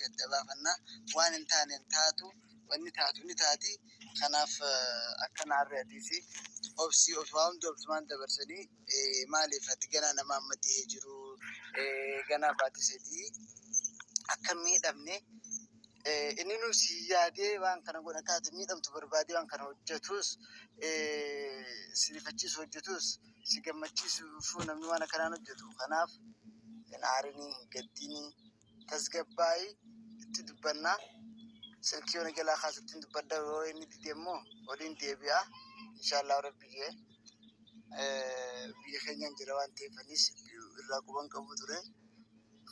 ta'eef adda baafanna. Waan hin taane hin taatu, wanni taatu ni taati. Kanaaf akkana harreetiisi obsii waa hundi obsumaan dabarsanii maaliif ati ganaa nama amma dhihee jiru ganaa baatiseetii akka miidhamne inni nu si yaadee waan kana godha taate miidhamtu barbaadee waan kana hojjetus si rifachiisu hojjetus si gammachiisuuf namni waan akkanaan hojjetu. Kanaaf hin aarinii, hin gaddinii, tasgabbaa'ii itti dubbannaa. Silkii yoona jalaa kaasutti dubbadda, yoo inni dide immoo waliin deebi'a. Inshaallah Rabbi jee biyya keenyaan jira waan ta'eef anis irraa quban qabu ture.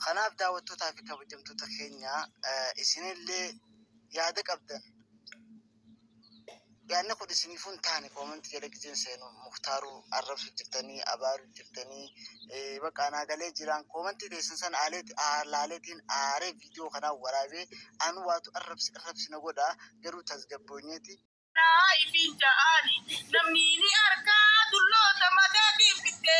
Kanaaf daawwattootaa fi kabajamtoota keenya, isinillee yaada qabdan, yaadni kun isiniifuu hin taane, comment jala gizeen seenu Muktaaruu arrabsu jirtanii, abaaruu jirtanii, bakka anaa galee jiraan comment teessan sana laaleetiin aaree viidiyoo kanaa waraabee anu waatu arrabsi arrabsi na godha, garuu tasgabboonyeeti. Ifiin ja'aani namni ni argaa dulloota mataatiin bitte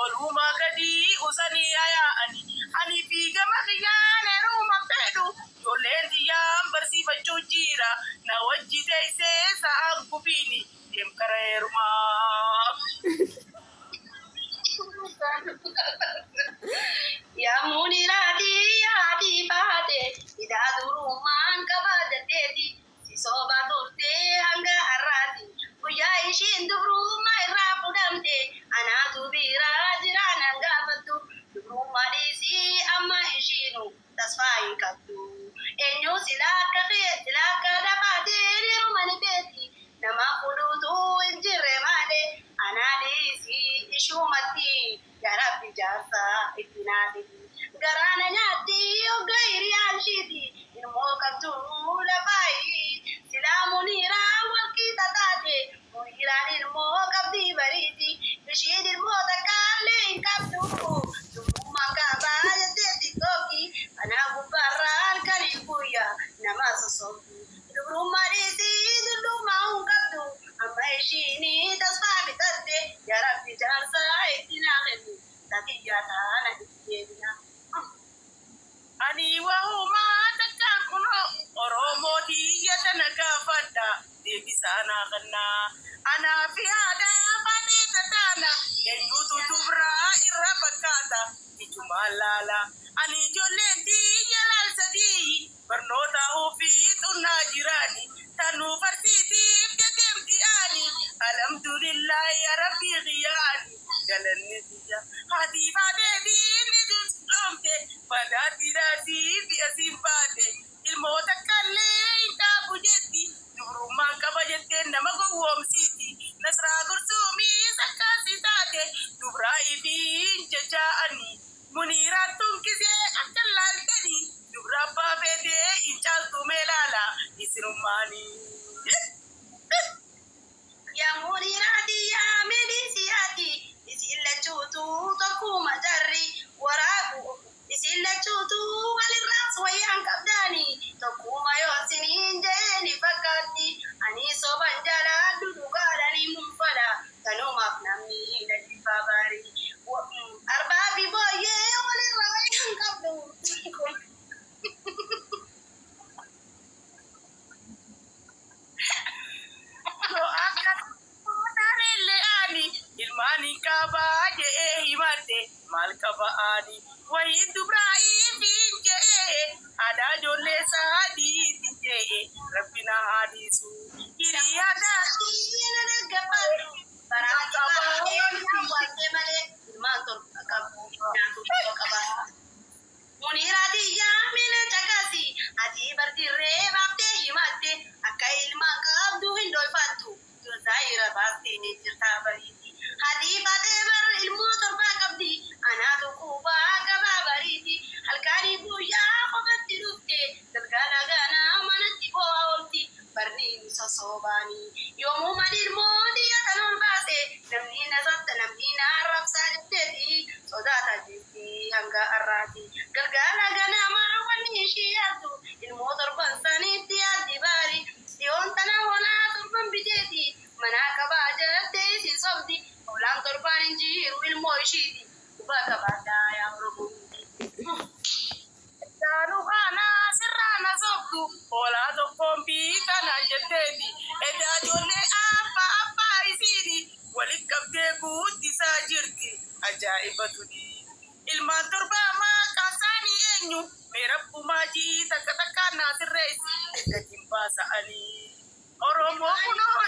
olumaa gadii usanii yaa'ani. Ani fi gama kiyyaan heeruma fedhu, ijoolleen tiyyaan barsiifachuu jira, na wajji teessee sa'aan gubiini deem kara heerumaa. Yaa Muniraati yaati faate hidhaa durummaan qaba jetteeti si soba turte hanga har'aati. Guyyaa ishiin dubrummaa irraa fudhamte anaatu biraa jira nan gaafattu. Dubrummaa dhiisii amma ishiinu tasfaa hin qabdu. Eenyu sila akka kee sila akka dafaatee heeruma ni feeti. Nama fuudhuutu hin jirre malee anaa dhiisii ishumatti yaa Rabbi jaarsa itti naafiti. Garaana nyaatti hogga hiriyaan ishiiti. Ilmoo qabdu lafaayi. Silaa Muniiraan walqixa taate. Muniiraan ilmoo qabdi bariiti. Ishiin ilmoo takkaallee hin qabdu. Dubrummaan qabaa jetteetti tokki. Kana gubbaarraan kan hin guyyaa nama sosobdu. Dubrummaa dhiisii dullummaa hin qabdu. Amma ishiin tasfaa bitatte. Yaa Rabbi jaarsa itti naa kennu. Tatiyyaa taana itti deebina. Ani wahumaa takkaan kunoo Oromoo tiyya tana gaafadha deebisaa naa kennaa. Anaa fi haadha faatee tataana eenyutu dubraa irra fakkaata ijumaan laala. Ani ijoolleen tiyya laalsadii barnoota ofii xunnaa jiraani tanuu farsiitiif dedeemti ani, alhamdulillahi ya Rabbii kiyyaani galanni kiyya. Haati faateetiin ni dulloomte, badaatiidhaatii fi asiin baate, ilmoota kallee hin dhaabu jetti, dubrummaan qaba jettee nama gowwoomsiiti. Nasraa Gursuumis akkasii taate dubraa ifiin jaja'anii. Muniiraan tunkisee akka laaltanii dubra abbaa feetee hin caaltu meelaala isinummaanii. Yaa Muniraati yaa Milisiyaati isin lachuutu tokkuma jarri waraabu, isin lachuutu walirraas wayyaan qabdaani, tokkuma yoo siniin jeeni fakkaatti. Ani soban jalaadhu, dhugaadhani munfadha, kanumaaf namni na jibbaa baarii. Arbaa fi booyyee walirra wayyaan qabdu. Yoo akka taanellee ani ilmaan hin qabaa je'ee himadhe maal qaba ani wayii dubraa'iifiin je'ee aadaa ijoollee saadiitiin je'ee Rabbi na haadhiisu hiriyaa Taati na dhaggeeffadhu. Baraati baatee awwaaltee malee ilmaan 7 qabu nyaatu tokko qaba. Muniraati yaa mina caqasi, ati bartirree baaftee himatte, akka ilmaan qabdu hin dhoyfattu, zaayira baastee jirtaa bariiti. Haati faatee bar ilmoo 7 qabdi, anaatu quubaa qabaa bariiti. Halkanii guyyaa qofatti dhufte galgala ganaa manatti boo'aa oolti. Barni ni sosobaanii. Yoomuma ilmoo xiyya tan ol baase namni na satta, namni na arrabsaa jetteeti sodaata jirti hanga har'aati. Galgala ganamaa wanni ishii yaaddu ilmoo 7 sanitti yaaddi baari. Dhiyoon tana hoolaa 7 biteeti manaa qabaa jettee isin sobdi. Hoolaan 7 hin jiru ilmoo ishiiti. Dhugaa qabaadhaa yaa Oromoo. Daanuu kanaa sirra. Koottu hoolaa tokkoon biita naan jetteeti. Edaa ijoollee abbaa abbaa isiini walit qabdee guddisaa jirti. Ajaa'iba tuni. Ilmaan torbaa maqaan isaanii eenyu? Mee rabbumaa jii takka takkaan naa sirreessi. Gatiin baasa ani. Oromoo kunoo.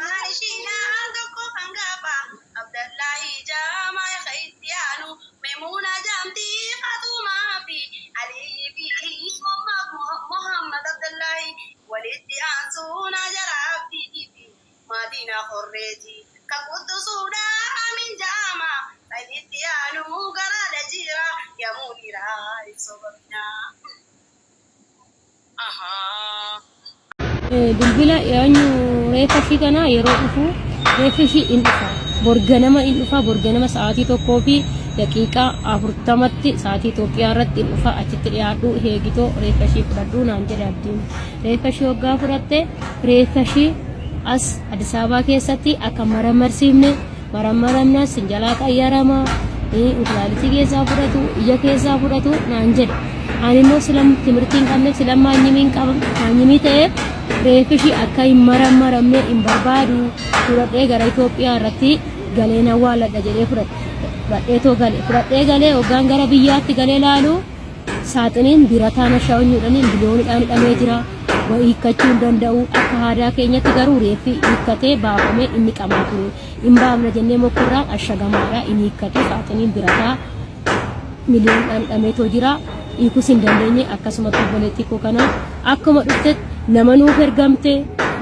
Maashinaan tokko kan gaafa Abdallahi Jaamaa ka itti aanu Memuuna Jaamtii Faaxumaa fi Aliyyi fi Muhammad Abdallahi walitti aansuun Hajara Abdiitii fi Maadina Horreeti ka quttusuudha Amin Jaama kan itti aanu garaadha jira ya Muniraa hin sobamina. Ahaa. Bilbila eenyu reeffa ishii kana yeroo dhufu reeffi ishii in dhufa borganama in dhufa borganama sa'aatii 1:40tti sa'aatii Itoophiyaa irratti in dhufa achitti dhiyaadhu heegitoo reeffa ishii fudhadhu naan jedhe abdiin reeffa ishii hoggaa fudhatte reeffa ishii as Addis Ababaa keessatti akka maramarsiifne Marammaramnaan sin jalaa qayyarama, inkulaaliti keessaa fudhatu, ija keessaa fudhatu naan jedhe. Ani immoo sila timirtii hin qabneef sila maanyimii hin qab maanyimii ta'eef reeffi ishii akka hin marammaramne hin barbaadu fudhadhee gara Itoophiyaa irratti galee nan waalladha jedhee fudhadhe. Fudhadhee too gale. Fudhadhee galee hoggaan gara biyyaatti galee laalu Saaxiniin birataa nashaawunyuudhaan biliyoonidhaan hidhamee jira. Wa hiikkachuu hin danda'u. Akka aadaa keenyatti garuu reeffi hiikkatee baafamee inni qamaa ture. Hin baafna jennee mokkorraan ashagamaadha. Hin hiikkatu. Saaxiniin birataa miliyoonidhaan hidhameetoo jira. Hiikus hin dandeenye. Akkasumatti obboleettii koo kana akkuma dhuftetti nama nuuf ergamte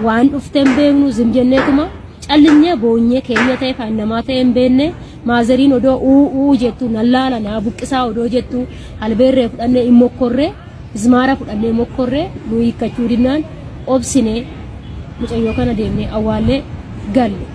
waan dhufte hin beeknu zim jenneetuma Callisnee boonyee keenya ta'e kan namaa ta'e hin beekne maazariin odoo uu uu jettu nan laala naa buqqisaa odoo jettu halbeerree fudhannee hin mokkorree mismaara fudhannee mokkorree nu hiikkachuu dinnaan obsinee mucayyoo kana deemnee awwaallee galle.